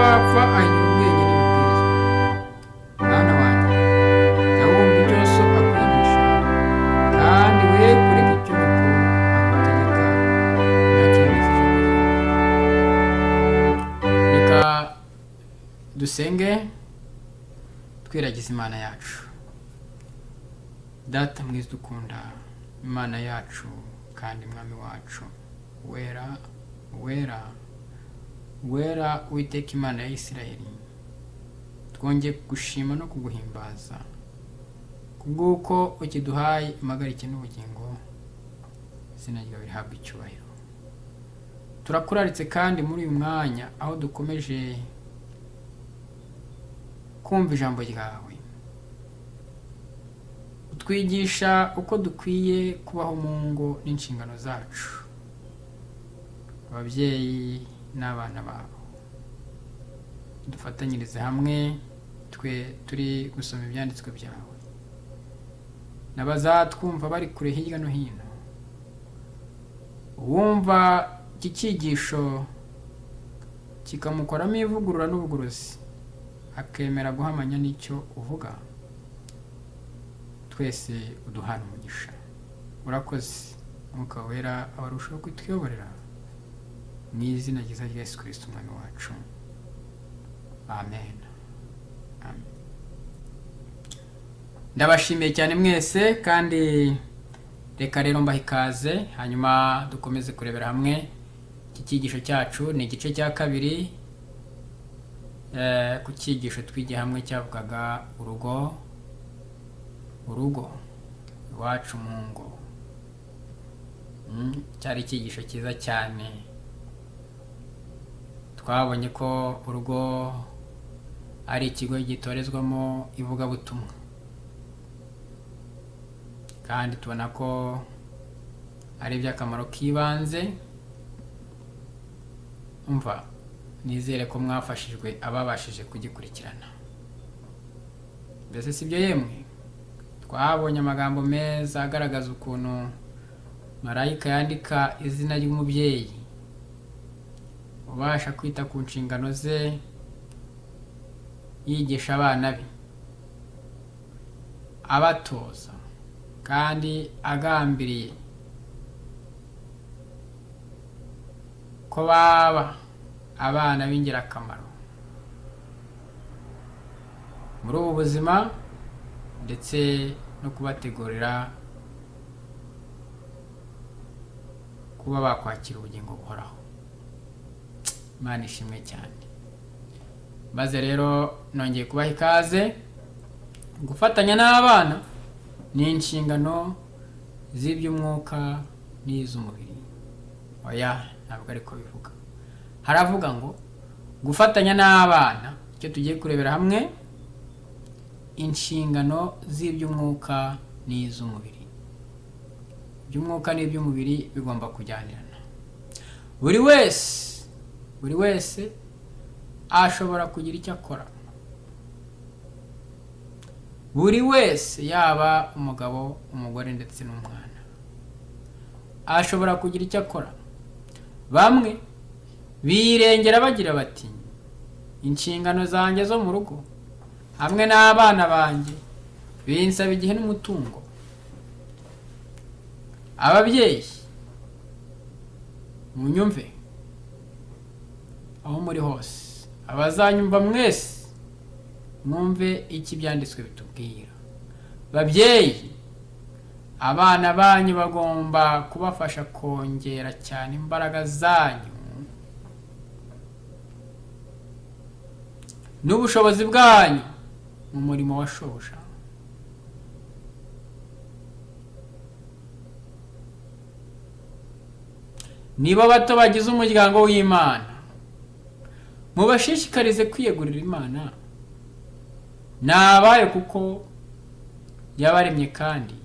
Umupfapfa ahinyura ubwenge n'ibibwirizwa. Mwana wanjye, jya wumva icyo so akwigisha, kandi we kureka icyo nyoko agutegeka. Mwakire neza ijambo ry'Imana. Reka dusenge twiragiza Imana yacu. Data mwiza dukunda, Imana yacu kandi Mwami wacu, wera, wera, wera, Uwiteka Imana ya Isirayeli, twongeye kugushima no kuguhimbaza kubw'uko ukiduhaye impagarike n'ubugingo. Izina ryawe rihabwa icyubahiro. Turakuraritse kandi muri uyu mwanya aho dukomeje kumva ijambo ryawe, utwigisha uko dukwiye kubaho mu ngo n'inshingano zacu, ababyeyi n'abana babo. Dufatanyirize hamwe twe turi gusoma ibyanditswe byawe n'abazatwumva bari kure hirya no hino. Uwumva iki cyigisho kikamukoramo ivugurura n'ubugorozi, akemera guhamanya n'icyo uvuga, twese uduhana umugisha. Urakoze. Umwuka Wera abarushaho kutwiyoborera, mu izina ryiza rya Yesu Kirisito Umwami wacu, amen, amen. Ndabashimiye cyane mwese, kandi reka rero mbahe ikaze, hanyuma dukomeze kurebera hamwe iki cyigisho cyacu. Ni igice cya kabiri ku cyigisho twigiye hamwe cyavugaga urugo, urugo iwacu mu ngo. Cyari icyigisho cyiza cyane. Twabonye ko urugo ari ikigo gitorezwamo ivugabutumwa, kandi tubona ko ari iby'akamaro k'ibanze. Umva, nizere ko mwafashijwe ababashije kugikurikirana. Mbese si byo yemwe? Twabonye amagambo meza agaragaza ukuntu marayika yandika izina ry'umubyeyi ubasha kwita ku nshingano ze, yigisha abana be, abatoza kandi agambiriye ko baba abana b'ingirakamaro muri ubu buzima, ndetse no kubategurira kuba bakwakira ubugingo buhoraho. Imana ishimwe cyane. Maze rero nongeye kubaha ikaze. Gufatanya n'abana ni inshingano z'iby'umwuka n'iz'umubiri. Oya, ntabwo ariko bivuga. Haravuga ngo gufatanya n'abana, icyo tugiye kurebera hamwe, inshingano z'iby'umwuka n'iz'umubiri. Iby'umwuka n'iby'umubiri bigomba kujyanirana. Buri wese ashobora kugira icyo akora. Buri wese, yaba umugabo, umugore ndetse n'umwana, ashobora kugira icyo akora. Bamwe birengera bagira bati: "Inshingano zanjye zo mu rugo hamwe n'abana banjye binsaba igihe n'umutungo." Ababyeyi, munyumve aho muri hose, abazanyumva mwese mwumve iki ibyanditswe bitubwira. Babyeyi, abana banyu bagomba kubafasha kongera cyane imbaraga zanyu n'ubushobozi bwanyu mu murimo wa shobuja. Nibo bato bagize umuryango w'Imana, mubashishikarize kwiyegurira Imana. Ni abayo kuko yabaremye kandi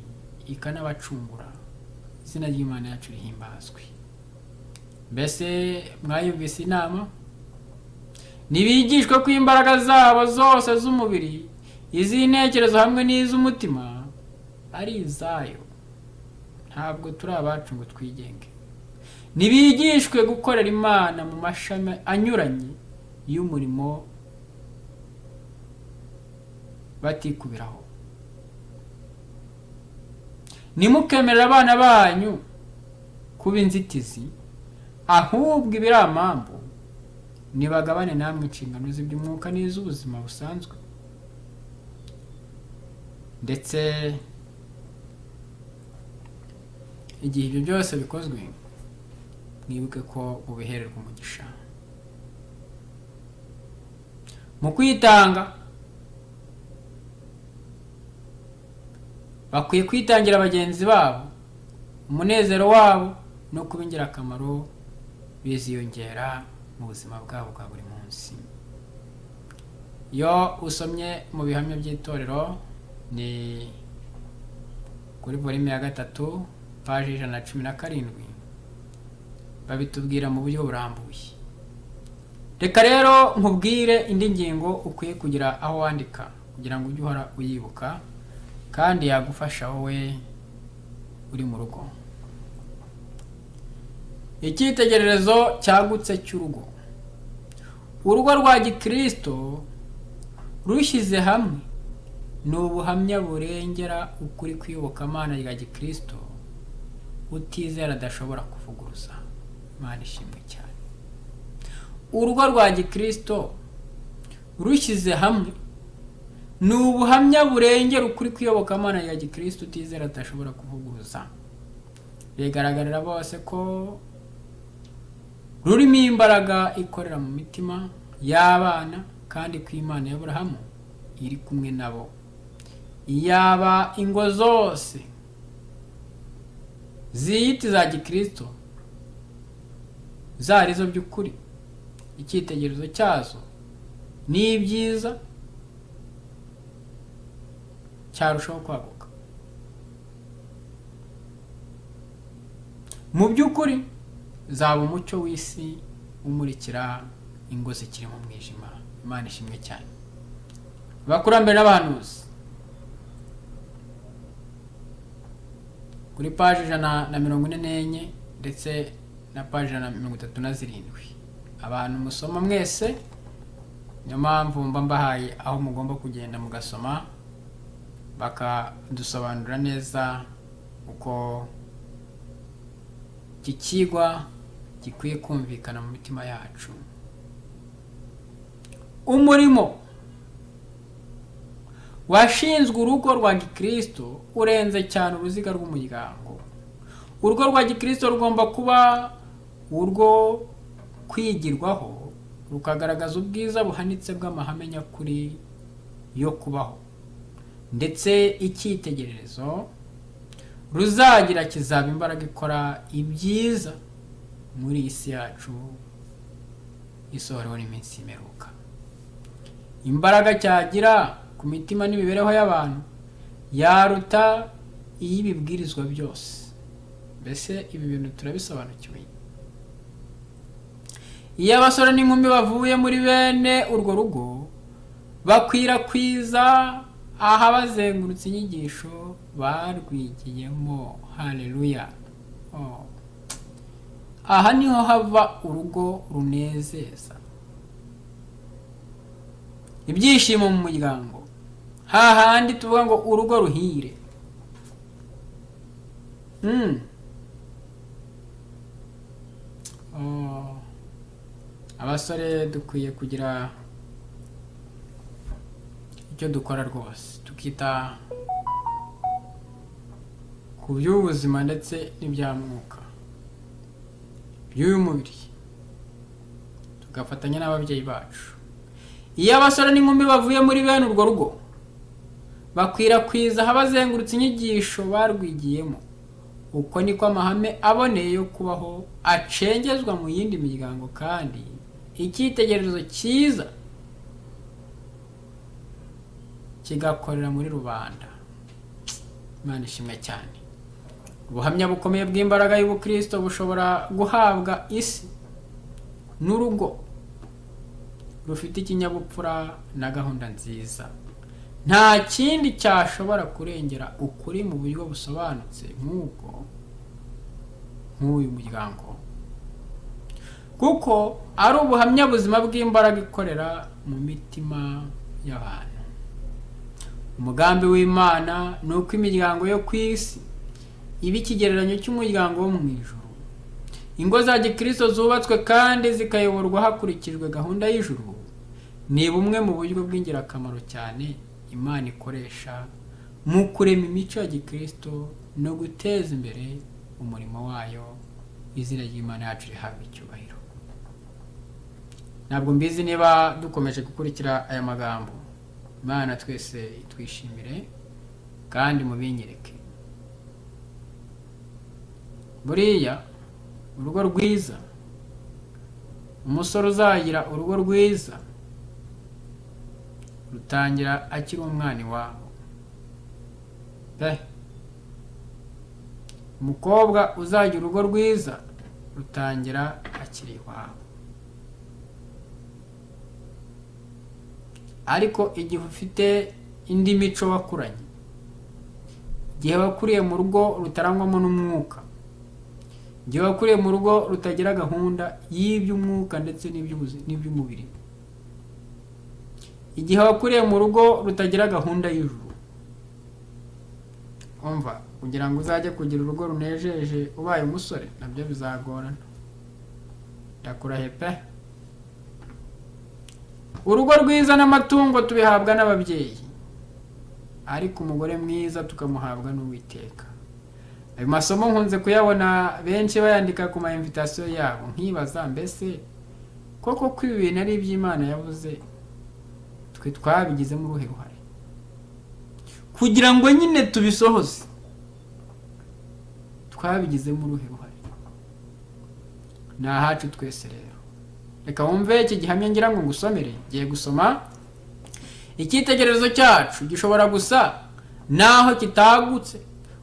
ikanabacungura. Izina ry'Imana yacu rihimbazwe. Mbese mwayumvise inama? Ntibigishwe ko imbaraga zabo zose z'umubiri, iz'intekerezo hamwe n'iz'umutima ari izayo. Ntabwo turi abacu ngo twigenge. Ntibigishwe gukorera Imana mu mashami anyuranye y'umurimo batikubiraho. Ntimukemerere abana banyu kuba inzitizi, ahubwo ibiramambu nibagabane namwe inshingano z'iby'umwuka n'iz'ubuzima busanzwe. Ndetse igihe ibyo byose bikozwe, mwibuke ko ubihererwa umugisha. Mu kwitanga, bakwiye kwitangira bagenzi babo, umunezero wabo no kuba ingirakamaro biziyongera mu buzima bwabo bwa buri munsi. Iyo usomye mu bihamya by'itorero, ni kuri volume ya 3 paji 117, babitubwira mu buryo burambuye. Reka rero nkubwire indi ngingo ukwiye kugira aho wandika kugira ngo ujye uhora uyibuka, kandi yagufasha wowe uri mu rugo. Icyitegererezo cyagutse cy'urugo. Urugo rwa gikristo rushyize hamwe ni ubuhamya burengera ukuri kw'iyobokamana rya gikristo utizera adashobora kuvuguruza. Imana ishimwe cyane. Urugo rwa gikristo rushyize hamwe ni ubuhamya burengera ukuri kw'iyobokamana rya gikristo utizera adashobora kuvuguruza. Bigaragarira bose ko rurimo imbaraga ikorera mu mitima y'abana, kandi ko Imana y'Aburahamu iri kumwe nabo. Iyaba ingo zose ziyita za gikristo zari zo by'ukuri, icyitegererezo cyazo ni ibyiza cyarushaho kwaguka. Mu by'ukuri zaba umucyo w'isi umurikira ingo zikiri mu mwijima. Imana ishimwe cyane. Abakurambere n'abahanuzi, kuri paji 144 ndetse na paji 137. Abantu musoma mwese, niyo mpamvu mba mbahaye aho mugomba kugenda mugasoma, bakadusobanurira neza uko iki kigwa gikwiye kumvikana mu mitima yacu. Umurimo washinzwe urugo rwa gikristo urenze cyane uruziga rw'umuryango. Urugo rwa gikristo rugomba kuba urwo kwigirwaho, rukagaragaza ubwiza buhanitse bw'amahame nyakuri yo kubaho, ndetse icyitegererezo ruzagira kizaba imbaraga ikora ibyiza muri iyi si yacu isohorewe n'iminsi y'imperuka. Imbaraga cyagira ku mitima n'imibereho y'abantu yaruta iy'ibibwirizwa byose. Mbese ibi bintu turabisobanukiwe? Iyo abasore n'inkumi bavuye muri bene urwo rugo, bakwirakwiza ahabazengurutse inyigisho barwigiyemo. Haleluya! Oh. Aha niho hava urugo runezeza, ibyishimo mu muryango, hahandi tuvuga ngo urugo ruhire. Oh. Abasore dukwiye kugira icyo dukora rwose, tukita ku by'ubuzima ndetse n'ibya mwuka by'uyu mubiri, tugafatanya n'ababyeyi bacu. Iyo abasore n'inkumi bavuye muri bene urwo rugo, bakwirakwiza ahabazengurutse inyigisho barwigiyemo. Uko niko amahame aboneye yo kubaho acengezwa mu yindi miryango, kandi icyitegererezo cyiza kigakorera muri rubanda. Imana ishimwe cyane. Ubuhamya bukomeye bw'imbaraga y'ubukristo bushobora guhabwa isi n'urugo rufite ikinyabupfura na gahunda nziza. Nta kindi cyashobora kurengera ukuri mu buryo busobanutse nk'uko nk'uyu muryango. Kuko ari ubuhamya buzima bw'imbaraga ikorera mu mitima y'abantu. Umugambi w'Imana ni uko imiryango yo ku isi iba ikigereranyo cy'umuryango wo mu ijuru. Ingo za gikristo zubatswe kandi zikayoborwa hakurikijwe gahunda y'ijuru ni bumwe mu buryo bw'ingirakamaro cyane Imana ikoresha mu kurema imico ya gikristo no guteza imbere umurimo wayo. Izina ry'Imana yacu rihabwa icyubahiro. Ntabwo mbizi niba dukomeje gukurikira aya magambo. Imana twese itwishimire kandi mubinyereke. Buriya urugo rwiza, umusore uzagira urugo rwiza rutangira akiri umwana iwabo pe. Umukobwa uzagira urugo rwiza rutangira akiri iwabo. Ariko igihe ufite indi mico wakuranye, igihe wakuriye mu rugo rutarangwamo n'umwuka, igihe wakuriye mu rugo rutagira gahunda y'iby'umwuka ndetse n'iby'umubiri, igihe wakuriye mu rugo rutagira gahunda y'ijuru, umva, kugira ngo uzajye kugira urugo runejeje ubaye umusore nabyo bizagorana. Ndakurahe pe. Urugo rwiza n'amatungo tubihabwa n'ababyeyi, ariko umugore mwiza tukamuhabwa n'Uwiteka. Ayo masomo nkunze kuyabona benshi bayandika ku ma invitation yabo, nkibaza mbese koko ko ibi bintu ari iby'Imana yavuze, twe twabigizemo uruhe ruhare kugira ngo nyine tubisohoze? Twabigizemo uruhe ruhare? Ni ahacu twese rero. Reka wumve iki gihamya ngira ngo ngusomere. Ngiye gusoma. Icyitegererezo cyacu gishobora gusa naho kitagutse,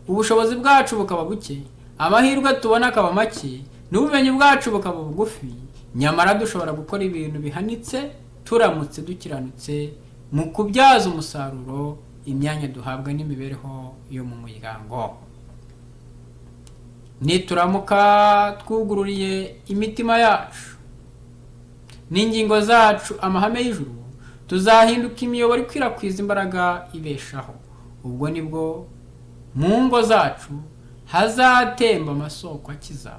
ubushobozi bwacu bukaba buke, amahirwe tubona akaba make, n'ubumenyi bwacu bukaba bugufi, nyamara dushobora gukora ibintu bihanitse turamutse dukiranutse mu kubyaza umusaruro imyanya duhabwa n'imibereho yo mu muryango. Nituramuka twugururiye imitima yacu n'ingingo zacu amahame y'ijuru, tuzahinduka imiyoboro ikwirakwiza imbaraga ibeshaho. Ubwo nibwo mu ngo zacu hazatemba amasoko akiza,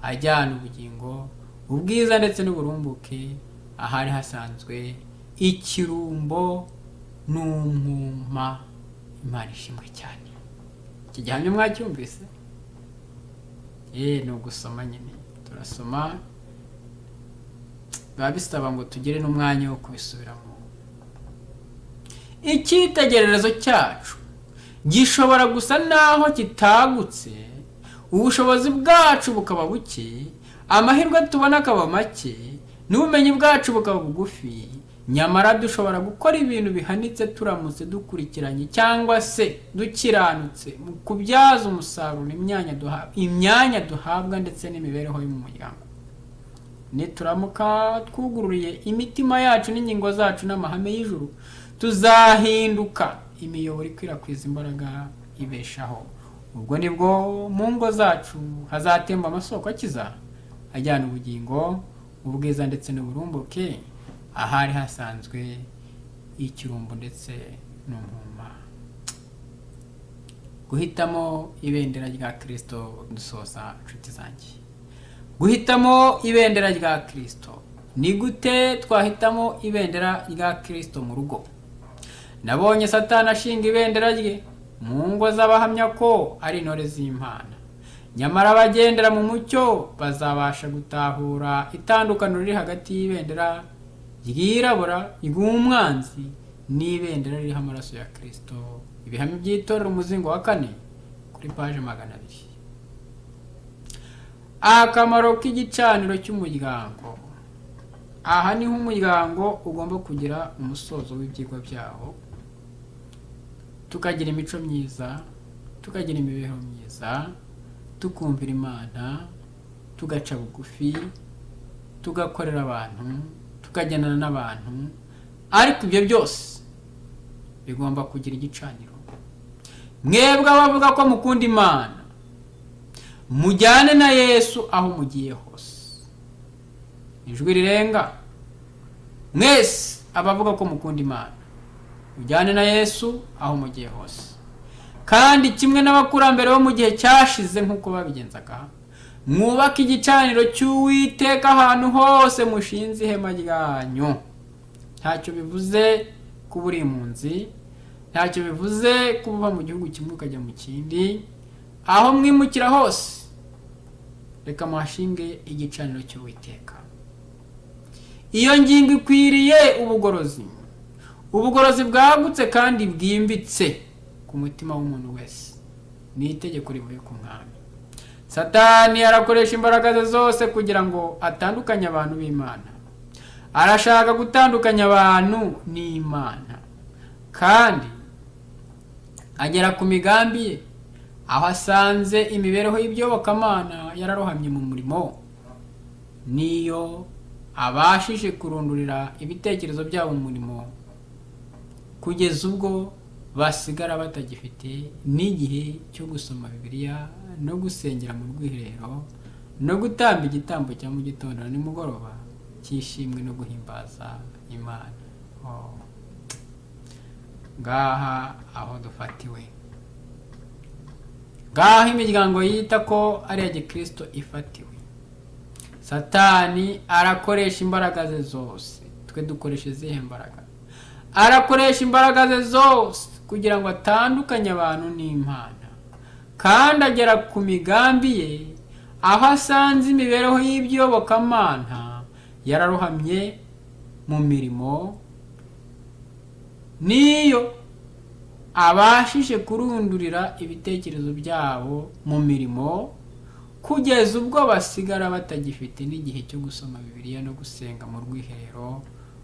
ajyana ubugingo, ubwiza ndetse n'uburumbuke ahari hasanzwe ikirumbo n'umwuma. Imana ishimwe cyane. Iki gihamya mwacyumvise? Ni ugusoma nyine, turasoma, biba bisaba ngo tugire n'umwanya wo kubisubiramo. Icyitegererezo cyacu gishobora gusa naho kitagutse, ubushobozi bwacu bukaba buke, amahirwe tubona akaba make, n'ubumenyi bwacu bukaba bugufi, nyamara dushobora gukora ibintu bihanitse turamutse dukurikiranye cyangwa se dukiranutse mu kubyaza umusaruro imyanya duhabwa ndetse n'imibereho yo mu muryango. Nituramuka twugururiye imitima yacu n'ingingo zacu n'amahame y'ijuru, tuzahinduka imiyoboro ikwirakwiza imbaraga ibeshaho. Ubwo nibwo mu ngo zacu hazatemba amasoko akiza, ajyana ubugingo, ubwiza ndetse n'uburumbuke ahari hasanzwe ikirumbo ndetse n'umwuma. Guhitamo ibendera rya Kristo. Dusoza inshuti zanjye, guhitamo ibendera rya Kristo. Ni gute twahitamo ibendera rya Kristo mu rugo? Nabonye Satani ashinga ibendera rye mu ngo z'abahamya ko ari intore z'Imana, nyamara abagendera mu mucyo bazabasha gutahura itandukaniro riri hagati y'ibendera ryirabura ry'umwanzi n'ibendera ririho amaraso ya Kristo. Ibihamya by'itorero, umuzingo wa 4 kuri paje 200. Akamaro k'igicaniro cy'umuryango. Aha niho umuryango ugomba kugira umusozo w'ibyigwa byawo, tukagira imico myiza, tukagira imibereho myiza, tukumvira Imana, tugaca bugufi, tugakorera abantu, tukagendana n'abantu. Ariko ibyo byose bigomba kugira igicaniro. Mwebwe abavuga ko mukunda Imana, mujyane na Yesu aho mugiye hose. Ijwi rirenga, mwese abavuga ko mukunda Imana, mujyane na Yesu aho mugiye hose. Kandi kimwe n'abakurambere bo mu gihe cyashize nk'uko babigenzaga, mwubake igicaniro cy'Uwiteka ahantu hose mushinze ihema ryanyu. Ntacyo bivuze kuba uri impunzi, ntacyo bivuze kuba uva mu gihugu kimwe ukajya mu kindi. Aho mwimukira hose, reka muhashinge igicaniro cy'Uwiteka. Iyo ngingo ikwiriye ubugorozi, ubugorozi bwagutse kandi bwimbitse ku mutima w'umuntu wese. Ni itegeko rivuye ku Mwami. Satani arakoresha imbaraga ze zose kugira ngo atandukanye abantu b'Imana. Arashaka gutandukanya abantu n'Imana, kandi agera ku migambi ye aho asanze imibereho y'ibyobokamana yararohamye mu murimo. Niyo abashije kurundurira ibitekerezo byabo mu murimo, kugeza ubwo basigara batagifite n'igihe cyo gusoma Bibiliya no gusengera mu rwiherero no gutamba igitambo cya mu gitondo na nimugoroba cy'ishimwe no guhimbaza Imana. Oh. Ngaha aho dufatiwe, ngaha imiryango yita ko ari iya gikristo ifatiwe. Satani arakoresha imbaraga ze zose. Twe dukoresha izihe mbaraga? Arakoresha imbaraga ze zose kugira ngo atandukanye abantu n'Imana, kandi agera ku migambi ye aho asanze imibereho y'ibyobokamana yararohamye mu mirimo. Niyo abashije kurundurira ibitekerezo byabo mu mirimo, kugeza ubwo basigara batagifite n'igihe cyo gusoma Bibiliya no gusenga mu rwiherero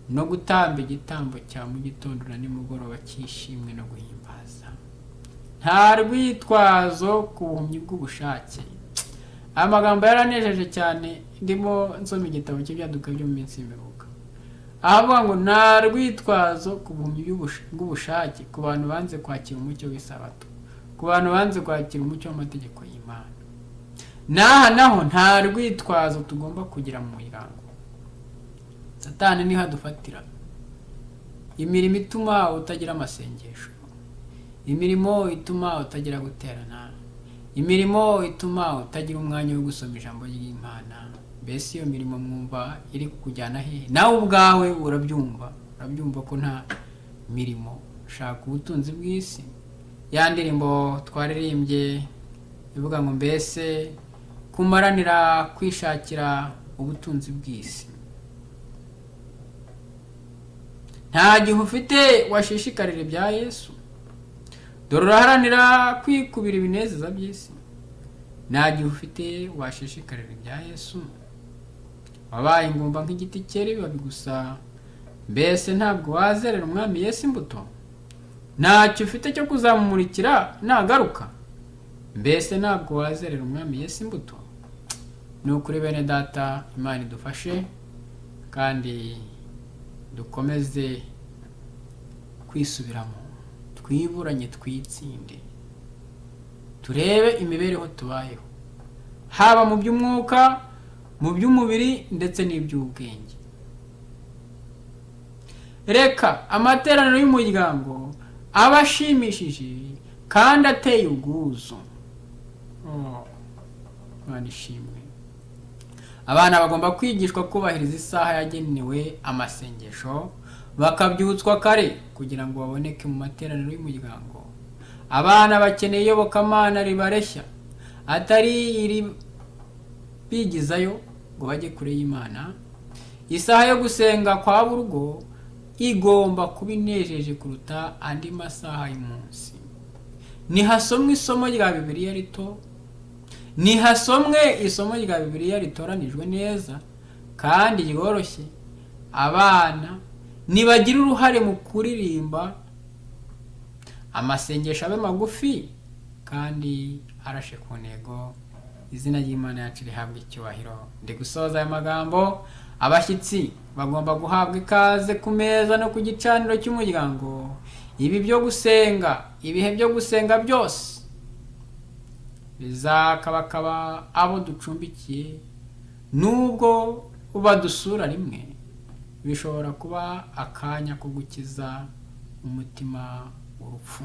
no gutamba igitambo cya mu gitondo na nimugoroba cy'ishimwe no guhimbaza. Nta rwitwazo ku buhumyi bw'ubushake. Aya magambo yaranejeje cyane ndimo nsoma igitabo cy'ibyaduka byo mu minsi y'imperuka, ahavuga ngo nta rwitwazo ku buhumyi bw'ubushake ku bantu banze kwakira umucyo w'isabato, ku bantu banze kwakira umucyo w'amategeko y'Imana. N'aha naho nta rwitwazo tugomba kugira mu muryango. Satani niho adufatira. Imirimo ituma utagira amasengesho, imirimo ituma utagira guterana, imirimo ituma utagira umwanya wo gusoma ijambo ry'Imana. Mbese iyo mirimo mwumva iri kukujyana hehe? Nawe ubwawe urabyumva, urabyumva ko nta mirimo. Shaka ubutunzi bw'isi. Ya ndirimbo twaririmbye ivuga ngo mbese kumaranira kwishakira ubutunzi bw'isi. Nta gihe ufite washishikarira ibya Yesu. Dore uraharanira kwikubira ibinezeza by'isi. Nta gihe ufite washishikarira ibya Yesu. Wabaye ingumba nk'igiti cyera ibibabi gusa. Mbese ntabwo wazerera Umwami Yesu imbuto? Ntacyo ufite cyo kuzamumurikira nagaruka. Mbese ntabwo wazerera Umwami Yesu imbuto? Ni ukuri bene data, Imana idufashe kandi dukomeze kwisubiramo, twiburanye, twitsinde, turebe imibereho tubayeho, haba mu by'umwuka, mu by'umubiri ndetse n'iby'ubwenge. Reka amateraniro y'umuryango aba ashimishije kandi ateye ubwuzu. Oh, Imana ishimwe. Abana bagomba kwigishwa kubahiriza isaha yagenewe amasengesho, bakabyutswa kare kugira ngo baboneke mu materaniro y'umuryango. Abana bakeneye iyobokamana ribareshya, atari iri bigizayo ngo bajye kure y'Imana. Isaha yo gusenga kwa burugo igomba kuba inejeje kuruta andi masaha y'umunsi. Nihasomwe isomo rya Bibiliya rito, nihasomwe isomo rya Bibiliya ritoranijwe neza kandi ryoroshye. Abana nibagira uruhare mu kuririmba, amasengesho abe magufi kandi arashe ku ntego. Izina ry'Imana yacu rihabwa icyubahiro. Ndi gusoza aya magambo. Abashyitsi bagomba guhabwa ikaze ku meza no ku gicaniro cy'umuryango. Ibi byo gusenga, ibihe byo gusenga byose bizakabakaba abo ducumbikiye, nubwo badusura rimwe bishobora kuba akanya ko gukiza umutima urupfu.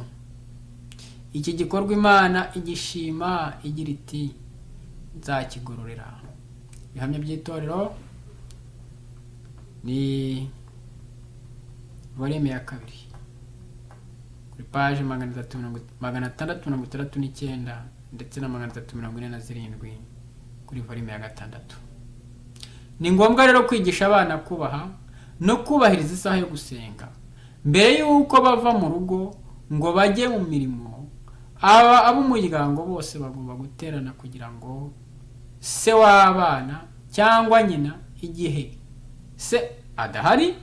Iki gikorwa Imana igishima igira iti nzakigororera. Ibihamya by'itorero ni volume ya 2 kuri page 669 ndetse na 347 kuri volume ya 6. Ni ngombwa rero kwigisha abana kubaha no kubahiriza isaha yo gusenga mbere y'uko bava mu rugo ngo bajye mu mirimo. Aba ab'umuryango bose bagomba guterana kugira ngo se w'abana cyangwa nyina, igihe se adahari,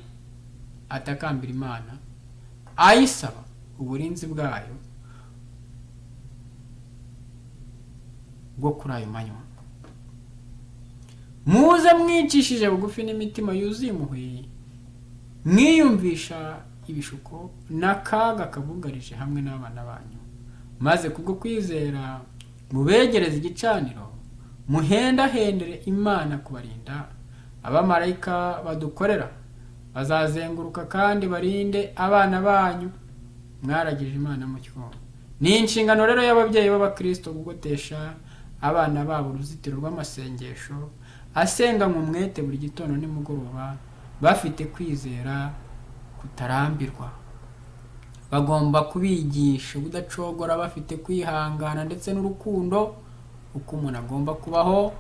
atakambira Imana ayisaba uburinzi bwayo bwo kuri ayo manywa. Muze mwicishije bugufi n'imitima yuzuye impuhwe, mwiyumvisha ibishuko n'akaga kabugarije hamwe n'abana banyu, maze kubwo kwizera mubegereze igicaniro, muhendahendere Imana kubarinda. Abamarayika badukorera bazazenguruka kandi barinde abana banyu mwaragije Imana mu cyo. Ni inshingano rero y'ababyeyi b'abakristo gugotesha abana babo uruzitiro rw'amasengesho asenga mu mwete buri gitondo nimugoroba, bafite kwizera kutarambirwa. Bagomba kubigisha ubudacogora, bafite kwihangana ndetse n'urukundo, uko umuntu agomba kubaho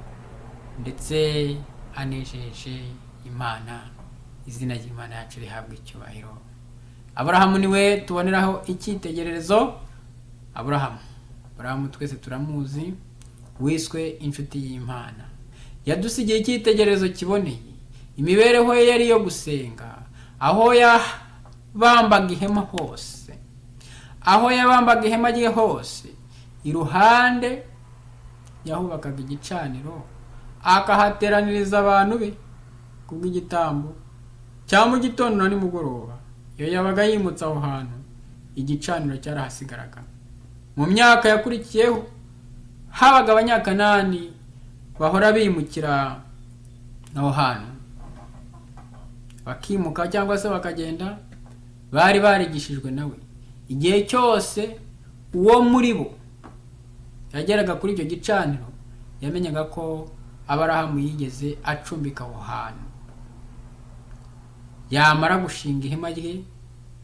ndetse anejeje Imana. Izina ry'Imana yacu rihabwa icyubahiro. Aburahamu niwe tuboneraho icyitegererezo. Aburahamu twese turamuzi, wiswe inshuti y'Imana. Yadusigiye icyitegererezo kiboneye. Imibereho ye yari iyo gusenga, aho yabambaga ihema hose, aho yabambaga ihema rye hose, iruhande yahubakaga igicaniro, akahateraniriza abantu be kubw'igitambo cya mu gitondo na nimugoroba. Iyo yabaga yimutse aho hantu, igicaniro cyarahasigaraga. Mu myaka yakurikiyeho habaga Abanyakanani bahora bimukira aho hantu, bakimuka cyangwa se bakagenda. Bari barigishijwe nawe. Igihe cyose uwo muri bo yageraga kuri icyo gicaniro, yamenyaga ko Aburahamu yigeze acumbika aho hantu. Yamara gushinga ihema rye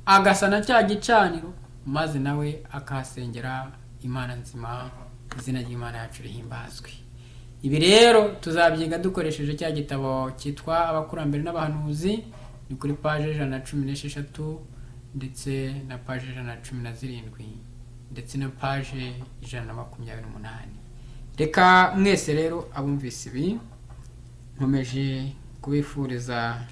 agasana cya gicaniro, maze nawe akahasengera Imana nzima. Izina ry'Imana yacu rihimbazwe. Ibi rero tuzabyiga dukoresheje cya gitabo cyitwa Abakurambere n'Abahanuzi, ni kuri page 116 ndetse na page 117 ndetse na page 128. Reka mwese rero abumvise ibi, nkomeje kubifuriza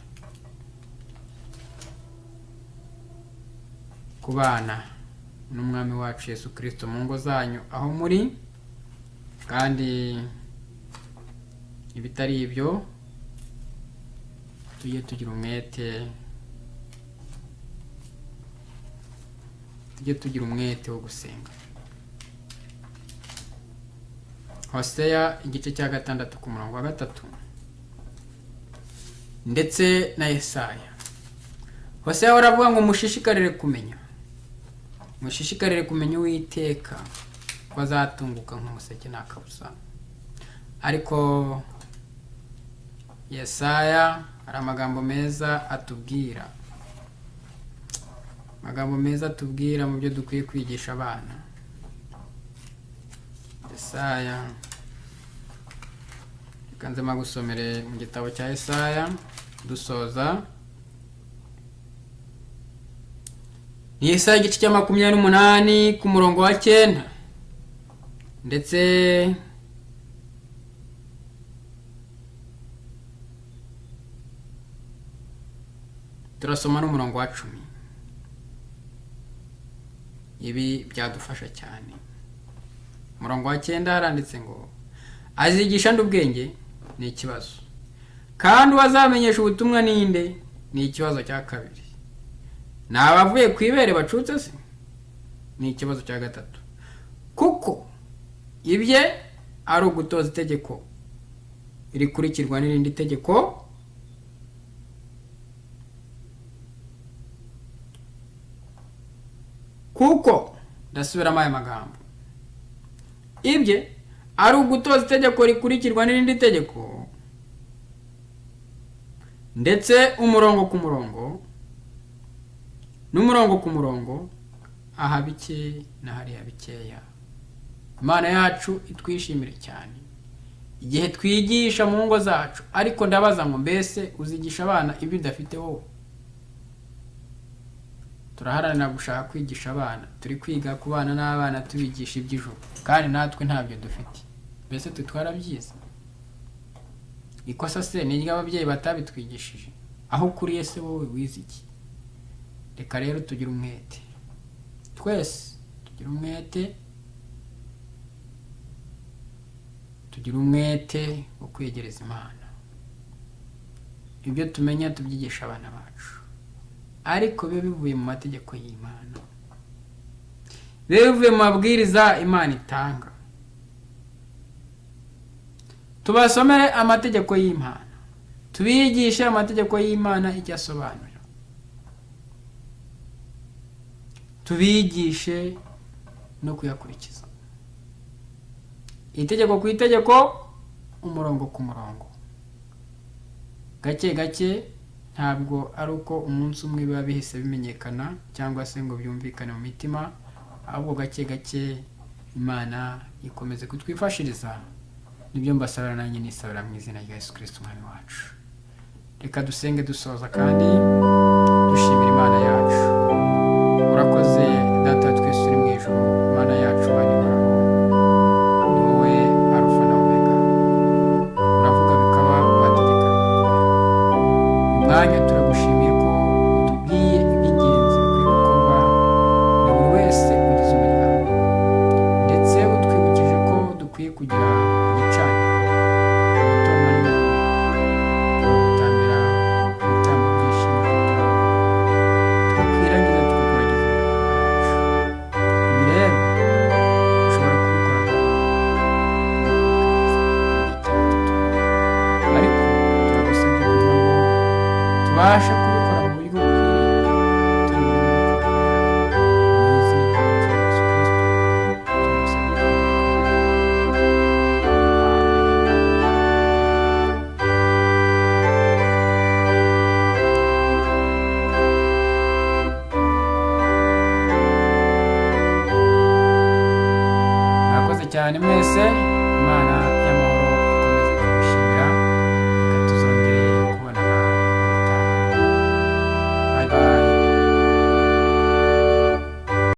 kubana n'Umwami wacu Yesu Kristo mu ngo zanyu aho muri, kandi ibitari ibyo tujye tugira umwete, tujye tugira umwete wo gusenga. Hoseya igice cya 6 ku murongo wa 3 ndetse na Yesaya. Hoseya aravuga ngo mushishikarire kumenya, mushishikarire kumenya Uwiteka, ko azatunguka nk'umuseke nta kabuza. Ariko Yesaya hari amagambo meza atubwira, amagambo meza atubwira mu byo dukwiye kwigisha abana. Yesaya, reka nze magusomere mu gitabo cya Yesaya dusoza. Ni Yesaya igice cya 28 ku murongo wa 9 ndetse turasoma n'umurongo wa 10. Ibi byadufasha cyane. Umurongo wa 9 haranditse ngo azigisha nde ubwenge ni ikibazo, kandi uwazamenyesha ubutumwa ninde ni ikibazo cya kabiri. Ni abavuye ku ibere bacutse se ni ikibazo cya gatatu, kuko ibye ari ugutoza itegeko rikurikirwa n'irindi tegeko, Kuko ndasubiramo aya magambo, ibye ari ugutoza itegeko rikurikirwa n'irindi tegeko, ndetse umurongo ku murongo n'umurongo ku murongo, aha bike na hariya bikeya. Imana yacu itwishimire cyane igihe twigisha mu ngo zacu. Ariko ndabaza ngo mbese uzigisha abana ibyo udafite wowe? Turaharanira gushaka kwigisha abana, turi kwiga kubana n'abana tubigisha iby'ijuru, kandi natwe ntabyo dufite. Mbese twe twarabyize? Ikosa se ni iry'ababyeyi batabitwigishije? Aho ukuriye se wowe wize iki? Reka rero tugire umwete, twese tugire umwete, tugire umwete wo kwegereza Imana. Ibyo tumenya tubyigisha abana bacu, ariko bibe bivuye mu mategeko y'Imana, bibe bivuye mu mabwiriza Imana itanga. Tubasomere amategeko y'Imana, tubigishe amategeko y'Imana icyo asobanura, tubigishe no kuyakurikiza, itegeko ku itegeko, umurongo ku murongo, gake gake. Ntabwo ari uko umunsi umwe biba bihise bimenyekana cyangwa se ngo byumvikane mu mitima, ahubwo gake gake Imana ikomeze kutwifashiriza. Nibyo mbasabira nanjye nisabira mu izina rya Yesu Kristo Umwami wacu. Reka dusenge dusoza kandi dushimira Imana yacu.